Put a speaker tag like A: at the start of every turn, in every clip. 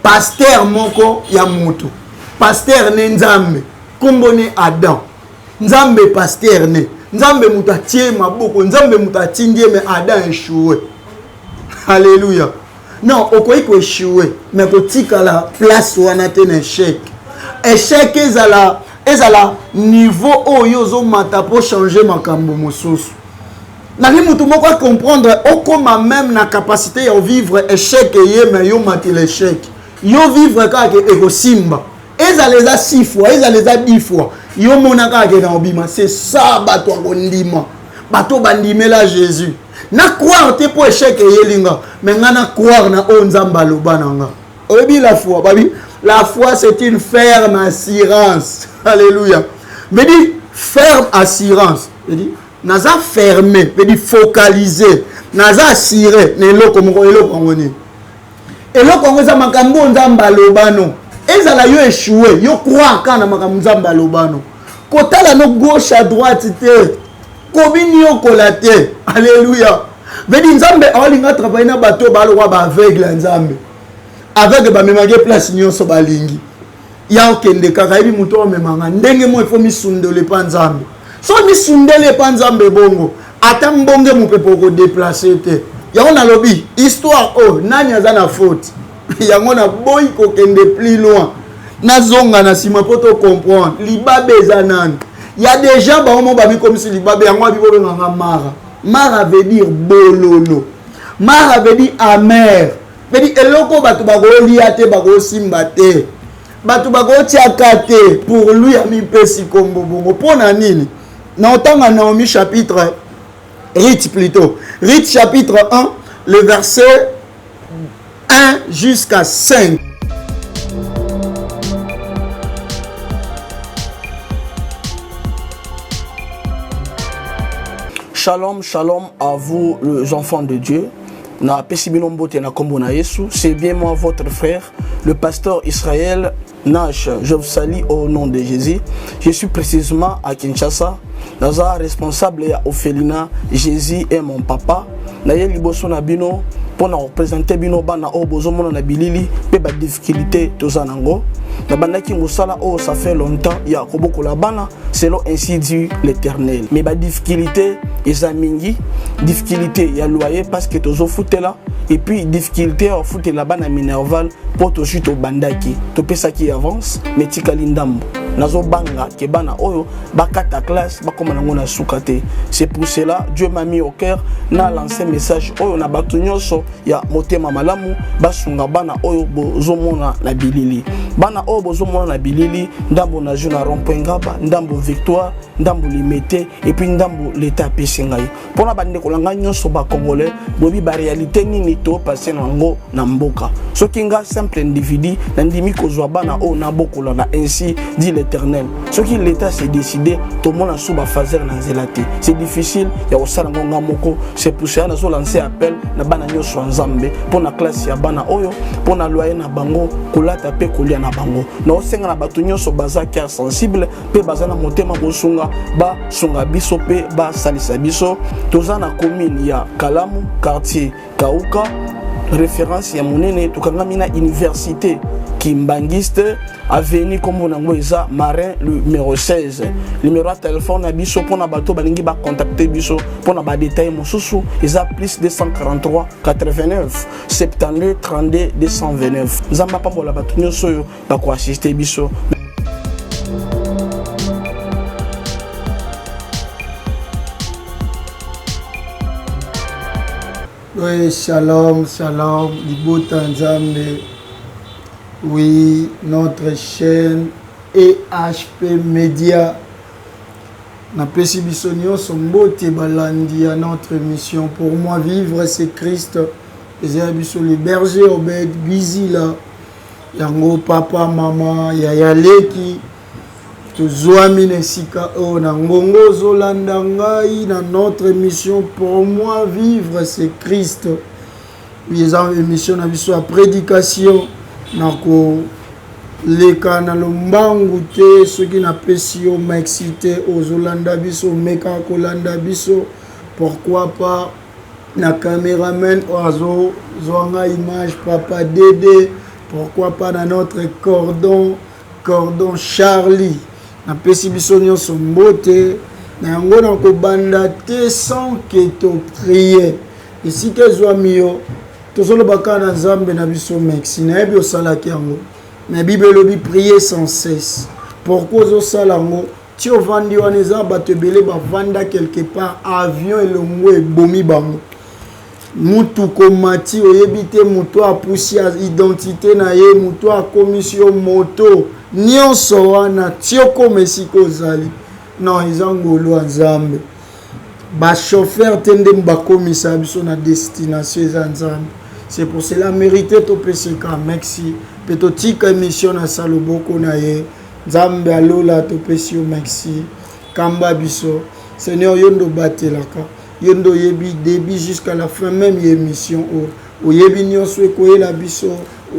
A: Pasteur moko ya moto, pasteur ne Nzambe, kombo ne Adam. Nzambe pasteur ne, Nzambe moto atie maboko, Nzambe moto atindi ye, mais Adam échoué. Alléluia. Non, okoki ko échouer, mais kotikala place wana te na échec. Échec ezala ezala niveau oyo ozomata mpo changer makambo mosusu. Nalingi motu moko acomprendre, okoma même na capacité ya vivre échec eye, mais yo matela échec, yo vivre kaka ke ekosimba, ezala eza 6 fois, ezala eza 10 fois, yo mona kaka ke na obima. C'est ça bato ya kondima, bato bandimela Jésus. Na croire te mpo échec eyeli nga, mais nga na croire na oyo Nzambe aloba na nga. Oyebi la foi, babi la foi c'est une ferme assurance. Alléluia. Mais dit ferme assurance, dit naza fermé, veut dire focalisé, naza assuré na eloko moko. Eloko yango nini? Eloko yango eza makambo oyo Nzambe aloba. No ezala yo échoué, yo croire kaka na makambo Nzambe aloba. No kotala no gauche à droite te, kominiokola te. Alléluia. Veut dire Nzambe aolinga travailler na bato balokwa baaveugle ya Nzambe. Aveugle bamemaki place nyonso balingi ya okende kaka, yebi moto omemanga ndenge mo ifo misundelo epa Nzambe. So misundeli epa Nzambe bongo, ata mbonge mopepe okodéplacer te. Yango nalobi histoire oyo, nani aza na faute? Yango naboyi kokende plus loin, nazonga na nsima mpo tocomprendre libabe eza nani. Ya déjà bango mo bamikomisi libabe. Yango abi bobenganga mara. Mara veut dire bololo, mara veut dire amer, veut dire eloko bato bakolia te, bakosimba te, bato bakotiaka te. Pour lui amipesi kombo bongo mpo na nini? Na otanga Naomi chapitre, Ruth plutôt, Ruth chapitre 1, le verset 1 jusqu'à 5.
B: Shalom, shalom à vous les enfants de Dieu. Na pesi bino mbote na kombo na Yesu. C'est bien moi, votre frère, le pasteur Israël Nash. Je vous salue au nom de Jésus. Je suis précisément à Kinshasa. Naza responsable ya orphelinat Jésus est mon papa. Naye liboso na bino mpona représenter bino bana oyo bozomona na bilili mpe badifficulté toza nango. Nabandaki mosala oyo ça fait longtemps ya kobokola bana selon ainsi dit l'Éternel, mais badifficulté eza mingi. Difficulté ya loyer parce que tozofutela, et puis difficulté ya kofutela bana minerval mpo tozwi, tobandaki, topesaki avance mais tikali ndambo. Nazobanga ke bana oyo bakata classe, bakóma nango na suka te. C'est pour cela Dieu m'a mis au cœur na lancer message oyo na bato nyonso ya motema malamu, basunga bana oyo bozomona na bilili. Bana oyo bozomona na bilili, ndambo nazwi na rond-point Ngaba, ndambo Victoire, ndambo Limete, et puis ndambo leta apesi ngai. Mpona bandeko na ngai nyonso bacongolais, boyebi baréalité nini topase na yango na mboka. Soki nga simple individu nandimi kozwa bana oyo nabokola na ainsi dit l'Éternel, soki l'état s'est décidé, tomona su bafaser na nzela te. C'est difficile ya kosala yango nga moko. C'est pour cela nazolancer appel na bana nyonso ya Nzambe mpo na classe ya bana oyo, mpo na loyer na bango, kolata mpe kolia na bango. Naosenga na bato nyonso baza cœur sensible mpe baza na motema kosunga, basunga biso mpe basalisa biso. Toza na commune ya Kalamu, quartier Kauka, référence ya monene. Tokangami na université Kimbangiste, avenue kombo nango eza Marin numéro 16. Numéro ya telefone na biso mpona bato balingi bacontacte biso mpona badetail mosusu eza plus 243 89 72 32 229. Nzambe apambola bato nyonso oyo bakoassiste biso.
A: Oui, shalom, shalom, libota Nzambe. Oui, notre chaîne EHP Media. Napesi biso nyonso mbote, balandi ya notre émission Pour moi vivre c'est Christ. Eza biso le berger Obed Bizila. Yango papa, mama, yaya, leki, tozwami na esika oyo na ngongo ozolanda ngai na notre émission Pour moi vivre c'est Christ. Oui, eza émission na biso ya prédication. Na koleka na lombangu te, soki napesi yo merci te, ozolanda biso, omeka kolanda biso. Pourquoi pas na cameraman oyo azozwanga image, papa Dede. Pourquoi pas na notre cordon, cordon Charlie. Napesi biso nyonso mbote. Na yango nakobanda te sans que to prier. Esika ezwami yo, tozoloba kaka na Nzambe na biso merci. Nayebi osalaki yango. Mais Bible elobi prier sans cesse. Pourquoi ozosala yango? Ti ovandi wana eza bato ebele bavanda quelque part, avion elongo ebomi bango. Mutuka omati oyebi te moto apusi identité na ye, moto akomisi yo moto. Nyonso wana ti okoma esika ozali. Non, eza ngolu ya Nzambe. Ba chauffeur te nde bakomisa biso na destination, eza Nzambe. C'est pour cela mérité topeseka merci mpe totika émission na sa loboko na ye. Nzambe alola, topesi yo merci, kamba biso Seigneur, yo nde obatelaka, yo nde oyebi début jusqu'à la fin même ya émission oyo, oyebi nyonso ekoyela biso,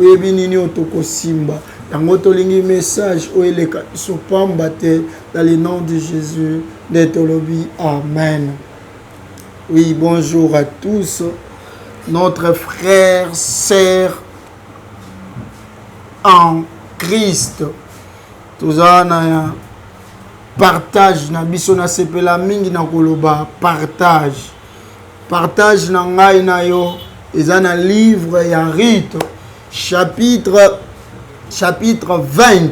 A: oyebi nini oyo tokosimba yango. Tolingi message oyo eleka biso pamba te. Dans le nom de Jésus nde tolobi amen. Oui, bonjour à tous, notre frère, sœur en Christ. Toza na partage na biso, nasepela mingi na koloba partage. Partage na ngai na yo eza na livre ya Ruth, chapitre 20,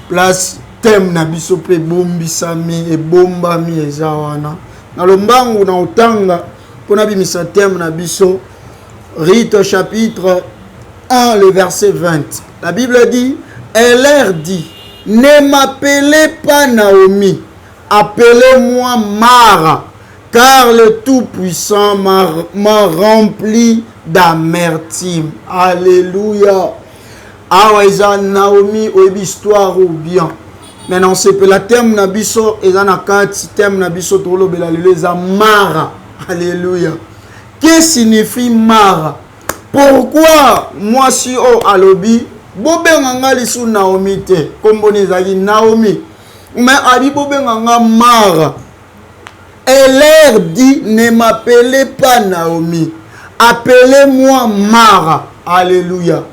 A: place thème na biso mpe ebombisami, ebombami, eza wana. Na lombangu na otanga mpona bimisa thème na biso. Ruth chapitre 1, le verset 20, la Bible dit: elle leur dit: ne m'appelez pas Naomi, appelez-moi Mara, car le Tout-Puissant m'a rempli d'amertume. Alléluia. Awa eza Naomi, oyebi histoire ou bien? Mais na osepela, thème na biso eza na kati. Thème na biso tolobela lelo eza Mara. Alléluia. Que signifie Mara? Pourquoi mwasi oyo alobi bobenga nga lisu Naomi te? Komboni ezalaki Naomi, mais abi bobenga nga Mara. Elle leur dit: ne m'appelez pas Naomi, appelez-moi Mara. Alléluia.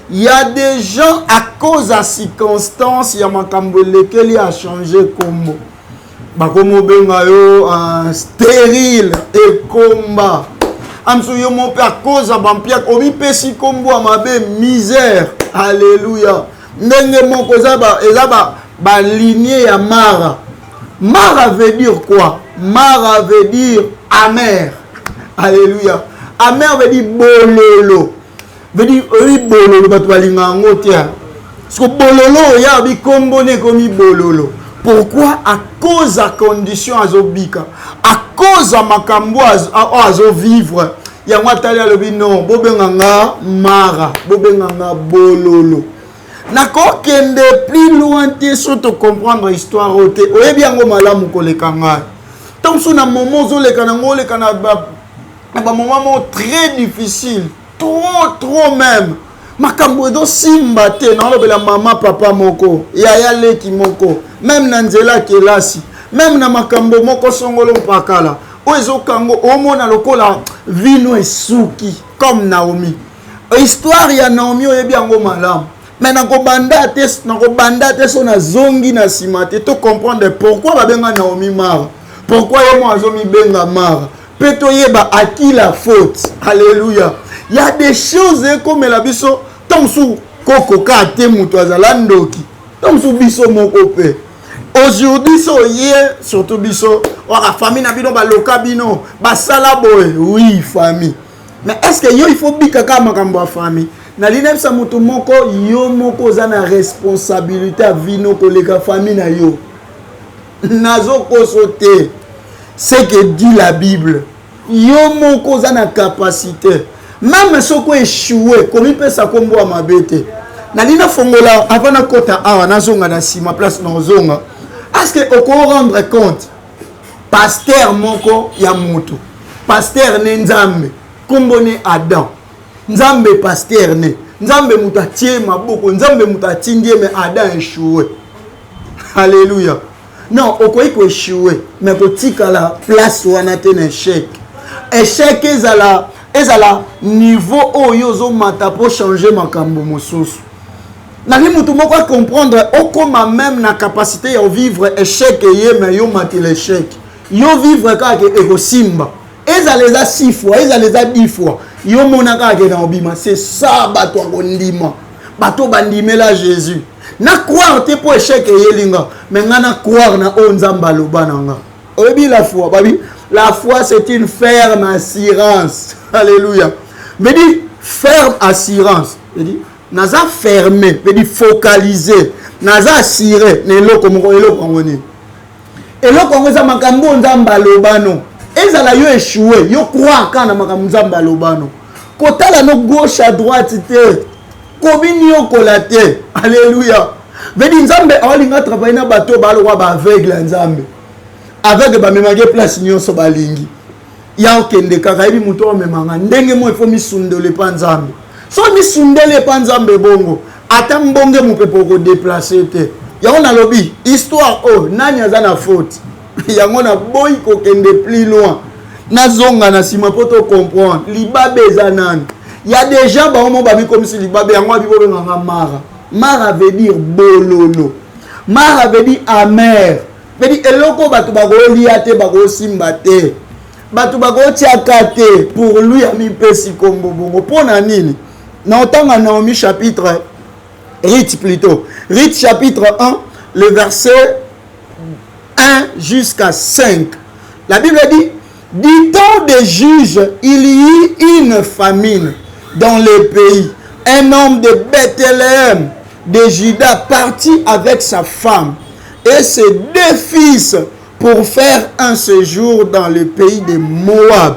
A: Il y a des gens, à cause ya circonstance ya makambo elekeli, a changé kombo. Bakomobenga yo stérile, ekomba amso yo mo mpe à cause ya bampiaka omipesi kombo ya mabe, misère. Alléluia. Ndenge moko eza balignée ya Mara. Mara veut dire quoi? Mara veut dire amer. Alléluia. Amer veut dire bololo, veut dire oyi bololo, bato balinga yango te. Parce que bololo oya bikombo ne ekomi bololo. Pourquoi? À cause ya condition azobika, à cause ya makambo oyo azovivre. Yango atali, alobi non, bobenga nga Mara, bobenga nga bololo. Nakokende plus loin te so tocomprendre histoire oyo te. Oyebi yango malamu koleka ngai. Ntango mosusu na moment ozoleka nango, oleka na bamoment moko très difficile, trop trop même, makambo ezosimba te. Naolobela mama, papa moko, yaya, leki moko, même na nzela kelasi, même na makambo moko songolo mpakala oyo ezokango, omona lokola vino esuki comme Naomi. Histoire ya Naomi oyebi yango malamu, mais nakobanda te, nakobanda te so nazongi na nsima te. To comprendre pourquoi babenga Naomi Mara, pourquoi ye mo azomibenga Mara, mpe toyeba à qui la faute. Alléluia. Y a des choses ekomela biso, ntango mosusu kokoka te, moto azala ndoki, ntango mosusu biso moko mpe. Aujourd'hui so oye, surtout biso waka, famille na bino baloka bino, basala boye. Oui, famille, mais est ce que yo il faut bika kaka makambo ya famille? Nalingi nayebisa moto moko, yo moko oza na responsabilité ya vino koleka famille na yo. Nazokoso te, ce que dit la Bible. Yo moko oza na capacité, même soki oéchoué, komipesa nkombo ya mabe te. Nalingi nafongola avant nakɔta awa, nazonga na nsima place na ozonga. Est ce que oko rendre compte, pasteur moko ya moto, pasteur ne Nzambe, nkombo ne Adam, Nzambe pasteur ne, Nzambe moto atie maboko, Nzambe moto atindi ye, mais Adam échoué? Alléluia. Non, okoki koéchouer, mais kotikala place wana te na échec. Échec ezala Ezala niveau oyo ozomata mpo changer makambo mosusu. Nalingi motu moko acomprendre, okóma même na capacité ya vivre échec eye, mais yo matela échec, yo vivre kaka ke ekosimba. Ezala eza 6 fois, ezala eza 10 fois, yo mona kaka ke na obima. C'est ça bato akondima, bato bandimela Jésus. Na croire te mpo échec eyeli nga, mais nga na croire na oyo Nzambe aloba na nga. Oyebi la foi, babi la foi, c'est une ferme assurance. Alléluia. Veut dire ferme assurance, veut dire naza fermé, veut dire focalisé, naza assuré na eloko moko. Eloko yango nini? Eloko yango eza makambo oyo Nzambe aloba. No ezala yo échoué, yo croire kaka na makambo Nzambe aloba. No kotala no gauche à droite te, kominiokola te. Alléluia. Veut dire Nzambe aolinga travaille na bato balokwa baaveugle ya Nzambe. Aveugle bamemaki place nyonso balingi ya okende kaka, yebi moto omemanga ndenge mo ifo misundelo epa Nzambe. So misundeli epa Nzambe bongo, ata mbonge mopepe okodéplacer te. Yango nalobi, histoire oyo, nani aza na faute? Yango naboyi kokende plus loin, nazonga na nsima mpo tocomprendre libabe eza nani. Ya déjà bango mo bamikomisi libabe. Yango abi bobenganga mara. Mara veut dire bololo, mara veut dire amer, veut dire eloko bato bakolia te, bakosimba te, bato bakotiaka te. Pour lui, amipesi kombo bongo mpo na nini? Na otanga Naomi chapitre, Ruth plutôt, Ruth chapitre 1, le verset 1 jusqu'à 5. La Bible dit: du temps des juges, il y eut une famine dans le pays. Un homme de Bethléem de Juda partit avec sa femme et ses deux fils pour faire un séjour dans le pays de Moab.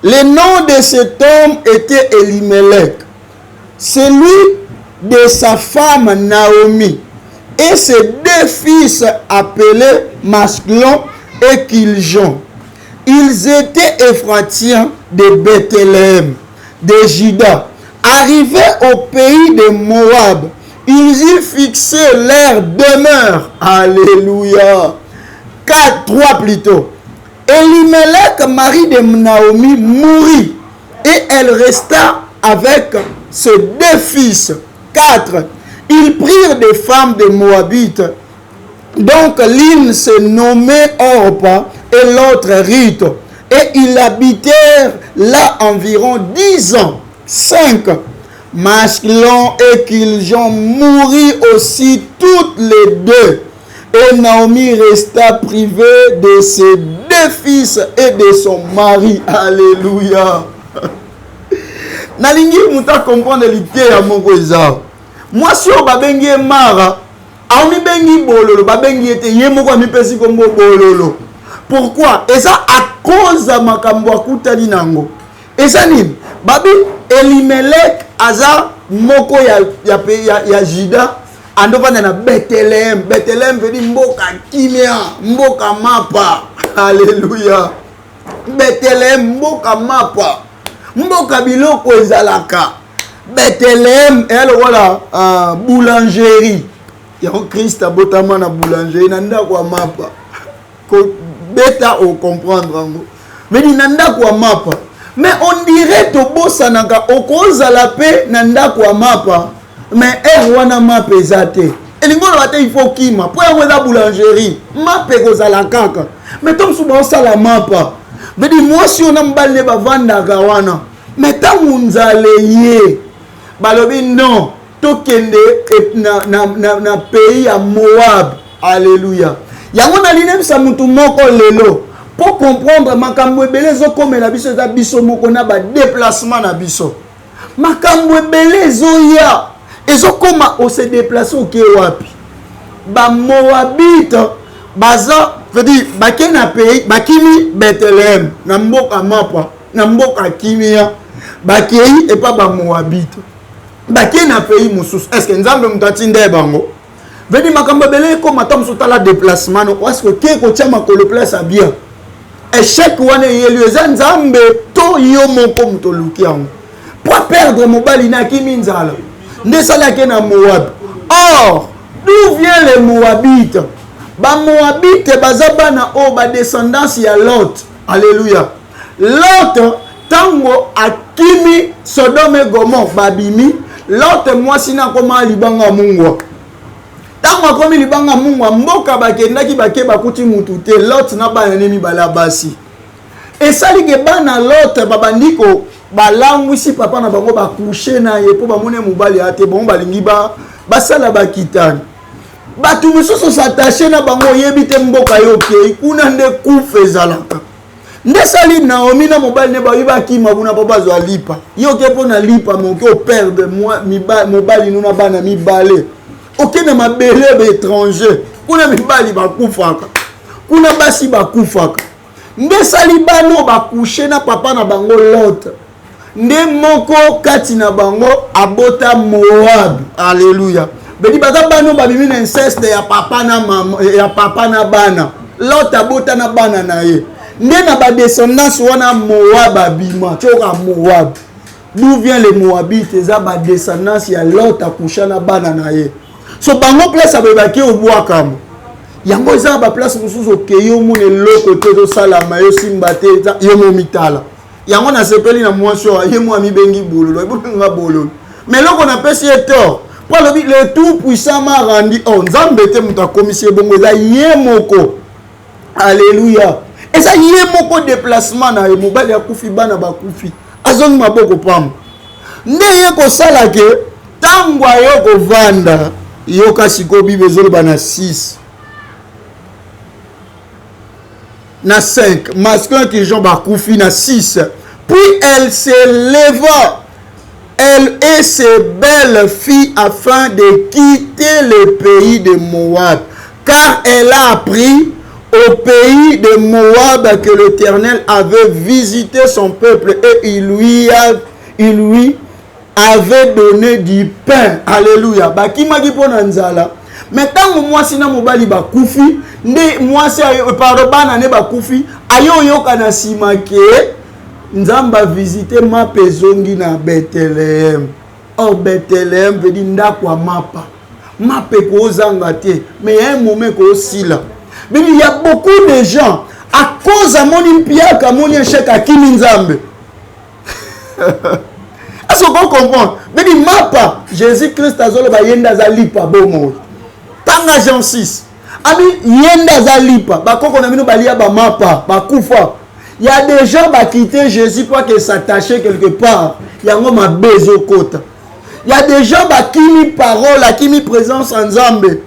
A: Le nom de cet homme était Elimelech, celui de sa femme Naomi, et ses deux fils appelés Machlon et Kiljon. Ils étaient Éphratiens de Bethléem de Juda. Arrivés au pays de Moab, ils y fixaient leur demeure. Alléluia. 4, 3 plutôt. Elimelech, mari de Naomi, mourut et elle resta avec ses deux fils. 4. Ils prirent des femmes de Moabites. Donc l'une se nommait Orpa et l'autre Ruth. Et ils habitèrent là environ 10 ans. 5. Machlon et Kiljon moururent aussi toutes les deux. Et Naomi resta privée de ses deux fils et de son mari. Alléluia. Nalingi moto acomprendre liteya moko eza mwasi oyo babengi ye Mara, amibengi bololo. Babengi ye te, ye moko amipesi kombo bololo. Pourquoi? Eza à cause ya makambo akutani nango. Eza nini? Babi Elimelek aza moko ya Juda, andovanda na Betelehem. Betelehem vedi mboka kimia, mboka mapa. Alleluya. Betelehem, mboka mapa, mboka biloko ezalaka. Betelehem eya lokola boulangerie. Yango Christ abotama na boulangerie, na ndako ya mapa. Kobeta ocomprendre yango, medi na ndako ya mapa. Mais on dirait tobosanaka, okozala mpe na ndako ya mapa, mais heure wana mapa eza te. Elingi oloba te il faut kima mpo yango eza boulangerie, mapa ekozala kaka. Mais to mosusu baosala mapa, medi mwasi oyo na mobali nde bavandaka wana. Mais ntango nzala ye, balobi non, tokende na pays ya Moab. Alleluya. Yango nalinebisa mutu moko lelo mpo comprendre makambo ebele ezokomela biso, eza biso moko na badéplacement na biso. Makambo ebele ezoya, ezokoma, ose déplace, oke wapi? Bamoabite baza, veut dire bake na pays, bakimi Bethlehem, na mboka mapa, na mboka kimia, bakei epa bamoabite, bakei na pays mosusu. Est ce que Nzambe moto atinda ye bango? Veut dire makambo ebele ekóma ta mosusu, tala déplacement no, est ce que oke kotia makolo place ya bien? Échec wana eyeli, eza Nzambe to yo moko moto oluki yango? Po perdre mobali na akimi nzala nde esalaki na Moab. Or d'où vient les Moabites? Bamoabite baza bana oyo badescendance ya Lot. Alléluia. Lot Ntango akimi Sodome et Gomorre, babimi, Lot mwasi na akoma libanga mungwa. Ntango akomi libanga mungwa, mboka bakendaki bake bakuti mutu te, Lot na bana ne mibale ya basi. Esali ke bana Lot babandi ko balangwisi papa na bango, bakushe na ye mpo bamoni mobali ya te, bango balingi ba basala bakitani. Bato mosusu s'attache na bango, oyebi te mboka yo okei kuna nde kufa ezalaka. Nde sali Naomi na mobali ne bayi bakima kuna mpo bazwa lipa. Yo oke mpo na lipa moke operdre mobali no na bana mibale, oke na mabele ya baétranger, kuna mibali bakufaka, kuna basi bakufaka. Nde sali bana oyo bakushe na papa na bango Lot, nde moko kati na bango abota Moab. Alléluia. Bedi baza bana oyo babimi na inceste ya papa na mama, ya papa na bana. Lot abota na bana na ye, nde na badescendance wana Moab abima. Tioka Moab, d'où vient le Moabite? Eza badescendance ya Lot akusha na bana na ye. So bango place aboyebaki obwakama yango. Eza na baplace mosusu okei omona eloko te ezosalama, yo simba te, yo momitala yango. Nasepeli na mwasi oyo, ye mo amibengi bololo, ebobenga bololo, mais eloko napesi ye tort mpo alobi le tout puissant m'a rendu. Oh, Nzambe te moto akomisi ye bongo, eza ye moko. Alleluya. Eza ye moko déplacement na ye, mobali akufi, bana bakufi, azongi maboko pamba. Nde ye kosala ke ntango aye kovanda, yoka sikoyo Bible ezoloba na 6 na 5, masculin qui Jean bakufi na 6: puis elle se leva, elle et ses belles filles, afin de quitter le pays de Moab, car elle a appris au pays de Moab que l'Éternel avait visité son peuple et il lui avait donné du pain. Alléluia. Bakimaki mpo na nzala. Mais ntango mwasi na mobali bakufi, nde mwasi, pardon, bana nde bakufi, aye oyoka na nsima ke Nzambe avisite, mapa ezongi na Bethlehem. Or Bethlehem veut dire ndako ya mapa. Mapa ekozanga te, mais ya un moment ekosila. Mais il y a beaucoup de gens, à cause amoni mpiaka, amoni échec, akimi Nzambe. Est-ce qu'on comprend? Bedi mapa, Jésus Christ azoloba ye nde aza lipa bomoi. Tanga Jean 6, abi ye nde aza lipa. Bakoko na bino balia bamapa, bakufa. Il y a des gens bakite Jésus po ake s'attacher quelque part, yango mabe ezokota. Il y a des gens bakimi parole, akimi présence ya Nzambe.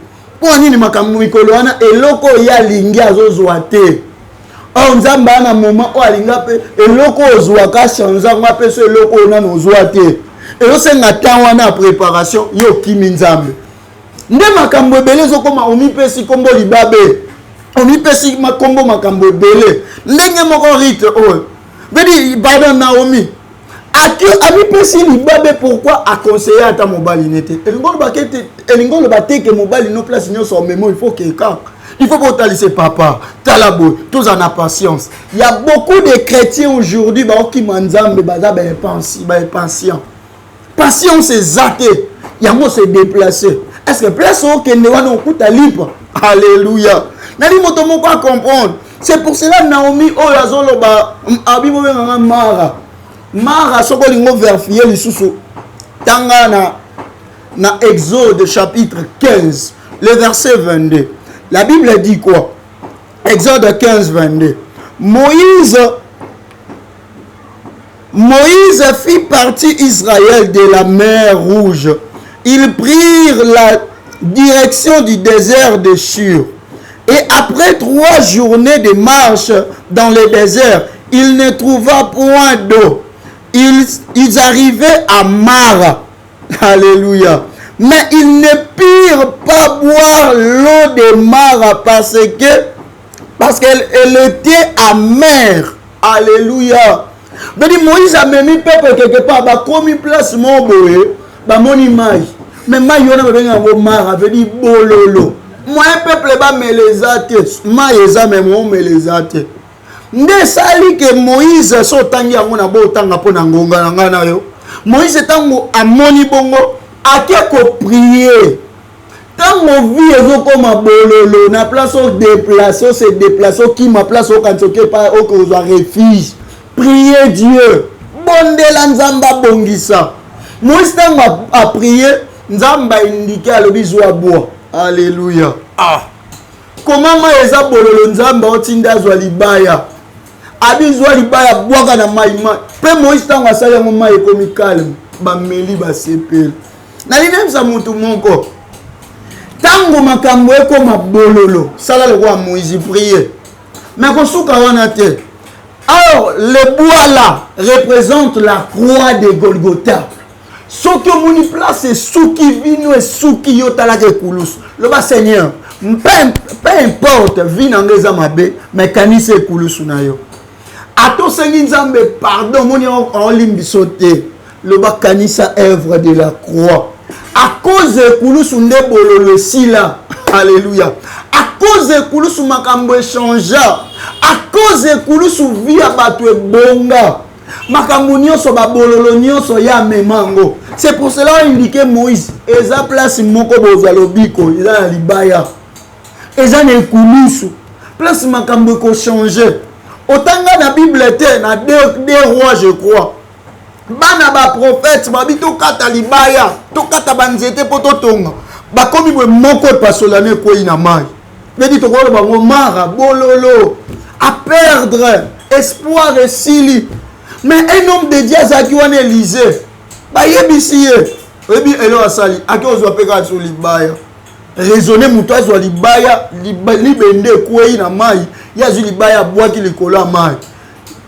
A: Mpo nini? Makambo mikolo wana, eloko oyo ye alingi azozwa te. Or Nzambe aa na moment oyo alinga mpe eloko oyo ozwaka change yango, ape so eloko oyo nano ozwa te, ezosenga temps wana ya préparation. Ye okimi Nzambe, nde makambo ebele ezokoma. Omipesi nkombo libabe, omipesi makombo, makambo ebele. Ndenge moko Rite oyo vedi, pardon, Naomi amipesi libabe. Pourquoi aconseille ata mobali ne te? Elingi oloba te ke mobali no place nyonso omemo, il faut ke kaka il faut botalise papa, tala boye, tozala na patience. Il y a beaucoup de chrétiens aujourd'hui baokima Nzambe, baza baimpatient, patience eza te. Yango se déplacer, est ce que place okende wana okuta lipa? Alléluia. Nali moto moko acomprendre. C'est pour cela Naomi oyo azoloba abi bobenganga Mara. Mara, soki olingi overifie lisusu, tanga na Exode chapitre 15, le verset 22. La Bible dit quoi? Exode 15, 22: Moïse fit partir Israël de la mer Rouge. Ils prirent la direction du désert de Shur. Et après 3 journées de marche dans le désert, ils ne trouva point d'eau. Ils arrivaient à Mara. Alléluia. Mais ils ne purent pas boire l'eau de Mara parce qu'elle elle était amère. Alléluia. Mais Moïse amemi peuple quelque part, bakomi place moko boye, bamoni mai. Mais mai wana babengi yango Mara, veut dire bololo. Moyen peuple bamela eza te, mai eza me moomela eza te. Nde esali ke Moïse, so otangi yango na bo otanga mpo na ngonga na ngai na yo, Moïse ntango amoni bongo ake koprier. Ntango vie ezokoma bololo na place odeplace, ose déplace, okima place okanisa oke epai okozwa refuge, prier Dieu. Bondela Nzambe abongisa. Moïse ntango aprie, Nzambe aindike, alobi zwa bwa. Alleluia. Ah. Koma mai eza bololo, Nzambe aotinda azwa libaya. Abi zwa libaya, bwaka na mai mai. Mpe Moïse ntango asali yango, mai ekomi calme, bameli, basepeli. Nalingi nayebisa motu moko, ntango makambo ekoma bololo, sala lokola Moïse, prie. Mais kosuka wana te. Or le bois là représente la croix de Golgotha. Soki omoni place esuki bino, esuki yo, talaka ekulusu, loba: Seigneur, peu importe vie na ngai eza mabe, mais kanisa ekulusu na yo. Ata osengi Nzambe pardon, omoni aolimbiso te, loba: kanisa œuvre de la croix. À cause ekulusu nde bololo esila. Alléluia. À cause ekulusu makambo echangea. À cause ekulusu vie ya bato ebonga. Makambo nyonso, babololo nyonso, ya amema yango. C'est pour cela indiqué Moïse, eza place moko bozwa lobiko, eza na libaya, eza na ekulusu, place makambo ekochange. Otanga na Bible te, na deux Rois, je crois, bana baprofete babi: tokata libaya, tokata banzete mpo totonga. Bakomi boye, moko epasolami, ekwei na mai. Bedi tokoloba bango mara bololo, aperdre espoir, esili. Mais un homme de Dieu azalaki wana, Élysée. Bayebisi ye, oyebi elo asali? Ake ozwa mpe kaka so libaya. Raisonne, moto azwa libaya, libende ekwei na mai, ye azwi libaya, abwaki likolo ya mai,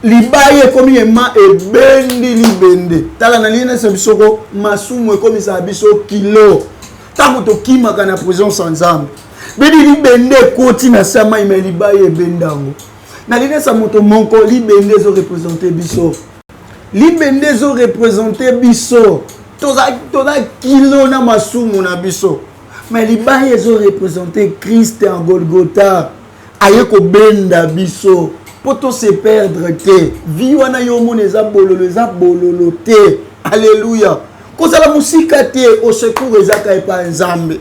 A: libaya ekomi ema, ebendi libende. Tala, nalingi nayebisa bisoko, masumu ekomisaka biso kilo ntango tokimaka na présence ya Nzambe. Bedi libende ekoti na se ya mai, mais libaya ebenda yango. Nalingi nayebisa moto moko, libende ezoreprésente biso, libende ezoreprésente biso. Toza kilo na masumu na biso, mais libaya ezoreprésente Christ en Golgotha, aye kobenda biso mpo tose perdre te. Vie wana yo omona eza bololo, eza bololo te. Alleluya. Kozala mosika te. Au secours eza kaka epai ya Nzambe.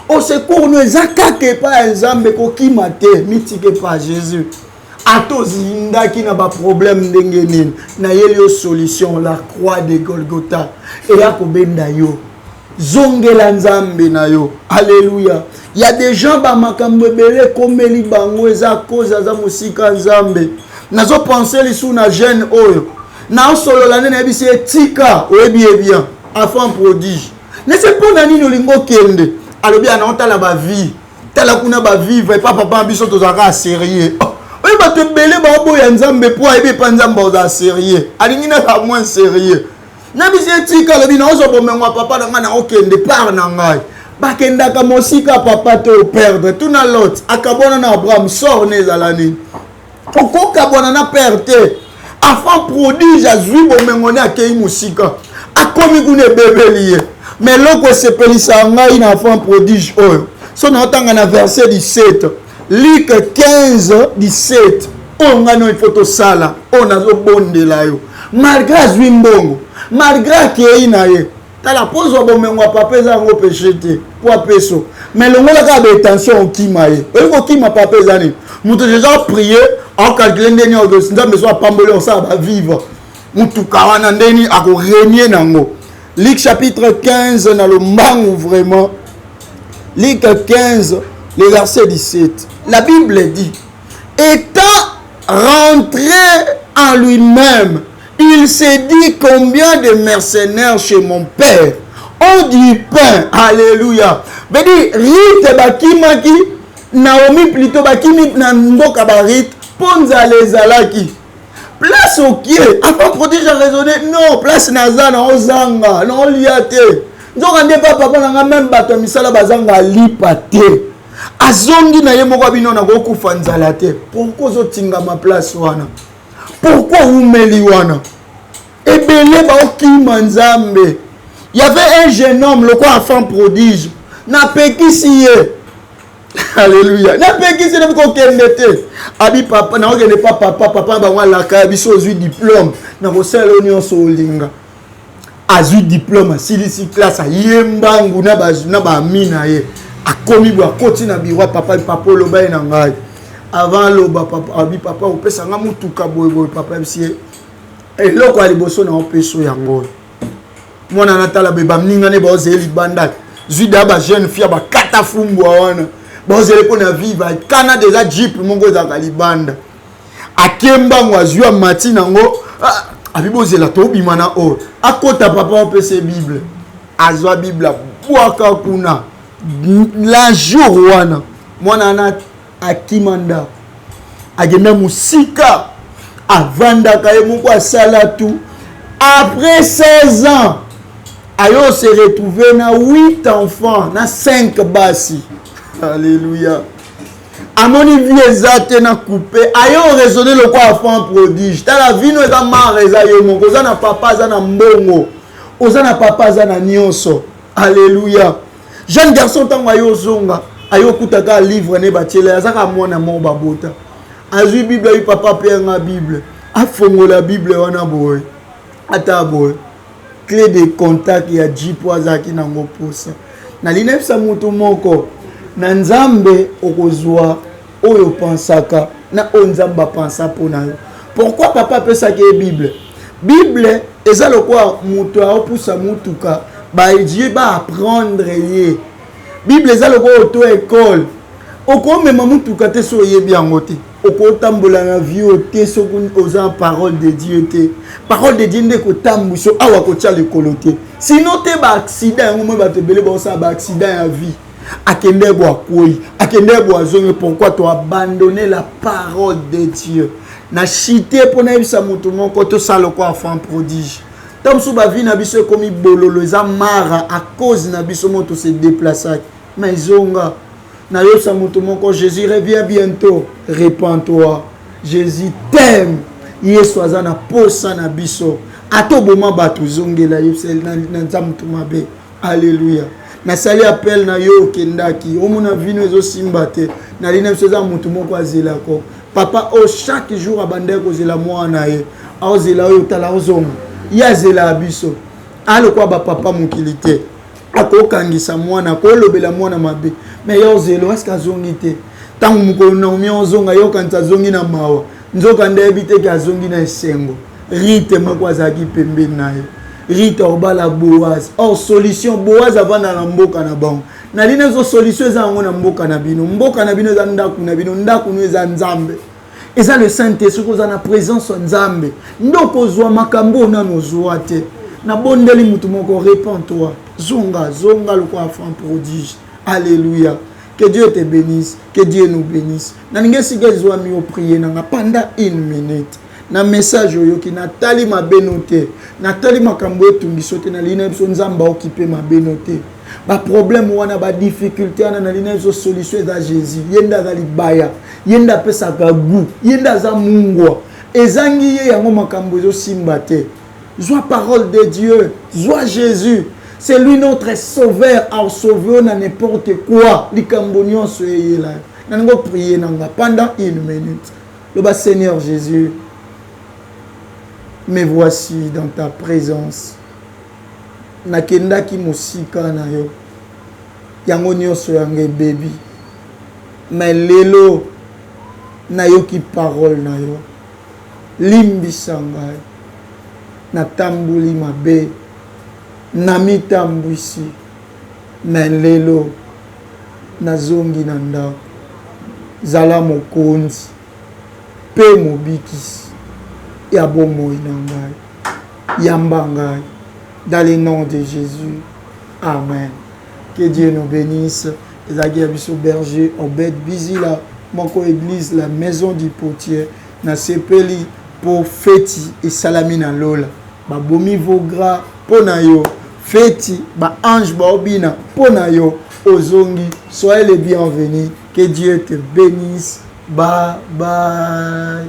A: Au secours no eza kaka epai ya Nzambe. Kokima te, mitika epai ya Jésus. Ata ozindaki na baproblème ndenge nini, nayeli yo solution: la croix de Golgotha eya kobenda yo, zongela Nzambe na yo. Alleluya. Ya des gens, bamakambo ebele ekomeli bango, eza cause aza mosika Nzambe. Nazopense lisusu na jeune oyo naosolola nde nayebisi ye: tika, oyebi ye bien, enfant prodige. Nese mpo na nini olingi okende? Alobi anaotala bavie, tala kuna bavivre epa papa na biso, tozalaka sérieux. Oyo bato ebele baoboya Nzambe mpo ayebi epa Nzambe ozala sérieux, alingi nazala moins sérieux. Nayebisi ye: tika. Alobi: naozwa bomengo ya papa na ngai, naokende part na ngai. Bakendaka mosika papa te, operdre. Tuna Lot, akabwana na Abraham, sort ne ezala nini? Okokabwana na père te. Enfant prodige azwi bomengo ne, akei mosika, akomi kuna, ebebeli ye. Mais eloko esepelisaka ngai na enfant prodige oyo, so naotanga na verset 17, Luc 15 17, oyo ngai no ifo tosala, oyo nazobondela yo. Malgré azwi mbongo, malgré akei na ye, tala, mpo ozwa bomengo ya papa eza yango péché te, po apeso, mais longola kaka baintention okima ye. Oyebi kokima papa eza nini? Moto déjà prie, acalcule ndeni Nzambe so apamboli, osala bavivre motuka wana, ndeni akorenie nango. Luc chapitre 15, na lombangu vraiment, Luc 15, le verset 17, la Bible dit: étant rentré en lui-même, il s'est dit: combien de mercenaires chez mon père ont du pain. Alléluia. Veut dire Ruth bakimaki, Naomi plutôt, bakimi na mboka ba Ruth mpo nzala ezalaki. Place okie, enfant prodige raisonné: non, place naza, naozanga, naolia te, nzoka nde pa papa na nga même bato ya misala bazanga lipa te. Azongi na ye moko, abino nakokufa nzala te. Pourquoi ozotingama place wana? Pourquoi umeli wana? Ebele baokima Nzambe. Y avait un jeune homme lokola enfant prodige, napekisi ye. Alleluya. Napekisi, nabi kokende te. Abi: papa, nakokende pa papa. Papa bango alaka ya biso, ozwi diplôme, nakosala yo nyonso olinga. Azwi diplôme, asilisi classe, aye mbangu na baami na ye. Akomi boye, akoti na biro ya papa. Papa, oloba ye na ngai. Avant aloba, papa abi: papa, opesa nga motuka boyeboye. Papa yebisi ye. Eloko ya liboso na opeso yango oyo. Mwana natala be baninga ne baozele libanda. Zwi da ba jeune fille bakata fumbwa wana. Baozele mpo na viva. Kana deja jeep moko ezalaka libanda. Ake mbango azwi amati nango. Ah, abi bozela tobima na oyo. Akota papa opesa Bible. Azwa Bible abwaka kuna. La jour wana mwana wana akima ndako akenda mosika avandaka ye moko asala tout après 16 ans ayo se retrouver na 8 enfants na 5 basi. Alléluia. Amoni vie eza te na coupe ayo raisonner lokola enfant prodige. Tala vino eza mare eza yo moko oza na papa aza na mbongo oza na papa aza na nyonso. Alléluia. Jeune garçon ntango ayo ozonga ayo okutaka livre ne batiela azaka mwana moko babota azwi bible ayi papa mpe yanga bible afongola bible wana boye ata boye clé de contact ya jeep oyo azalaki nango posa. Nalingi nayebisa motu moko na nzambe okozwa oyo opansaka na oyo nzambe apansa mpo na yo. Pourquoi papa apesaki ye bible? Bible eza lokola moto aopusa motuka baedie baapprendre ye. Bible eza lokola auto école, okomema motuka te soki oyebi yango te, okotambola na vie oyo te soki oza parole de Dieu te. Parole de Dieu nde kotambwisa awa kotia likolo te, sino te baaccident yango moi bato ebele baosala baaccident ya vie. Akende bo akwei, akende bo azongi. Pourquoi to abandonner la parole de Dieu? Na chite mpo nayebisa motu moko tosala lokola enfant prodige. Ntango mosusu bavi na biso ekomi bololo eza mara à cause na biso moko tose déplaçaki mais ezonga. Nayebisa motu moko Jésus revient bientôt, repens-toi, Jésus t'aime. Yesu aza na posa na biso, ata oboma bato zongela ye na nzambe motu mabe. Alléluia. Nasali appel na yo okendaki omona vino ezosimba te. Nalingi na biso eza motu moko azelako papa oyo chaque jour abandaki kozela mwana na ye aozela oyo tala ozonga ye azelaka biso alokwa bapapa mokili te akokangisa mwana akolobela mwana mabe mais ye ozela eske azongi te. Ntango mokolo Naomi ozonga ye okanisa azongi na mawa, nzoka nde ayebi te ke azongi na esengo. Rite moko azalaki pembeni na ye, Rite obala Boaz. Or solution Boaz avanda na mboka na bango. Nalingi nazo solution eza yango na mboka na bino. Mboka na bino eza ndako na bino, ndako no eza Nzambe. Eza le Saint-Esprit oza na présence ya Nzambe. Nde okozwa makambo oyo nano ozwa te. Nabondeli mutu moko, repens-toi. Zonga, zonga lokola enfant prodige. Alléluia. Que Dieu te bénisse, que Dieu nous bénisse. Nalingi esika ezwami yo prier nanga pendant une minute. Na message oyoki natali mabe no te, natali makambo etungiso te, nalingi na biso Nzambe aokipe mabe no te. Ba problème wana, ba difficulté wana, nalingi na biso solution eza Jésus. Ye nde aza libaya, ye nde apesaka goût, ye nde aza mungwa. Ezangi ye yango makambo ezosimba te. Zwa parole de Dieu, zwa Jésus. C'est lui notre sauveur, a sauvé na n'importe quoi. Likambo nyonso eyela. Nalingo prier nanga pendant une minute. Loba Seigneur Jésus, me voici dans ta présence. Nakendaki mosika na yo. Yango nyonso yango ebebi. Mais lelo nayoki parole na yo. Limbisa ngai. Natambuli mabe. Namitambwisi. Mais lelo nazongi na ndako. Zala mokonzi pe mobikisi ya bomoi na ngai. Yamba ngai dans le nom de Jésus. Amen. Que Dieu nous bénisse. Ezalaki ya biso berger Obed Bizila moko église la maison du potier. Nasepeli po feti esalami na lola. Babomi vogra mpo na yo. Feti ba ange baobina mpo na yo. Ozongi, soyez les bienvenus. Que Dieu te bénisse. Bye bye.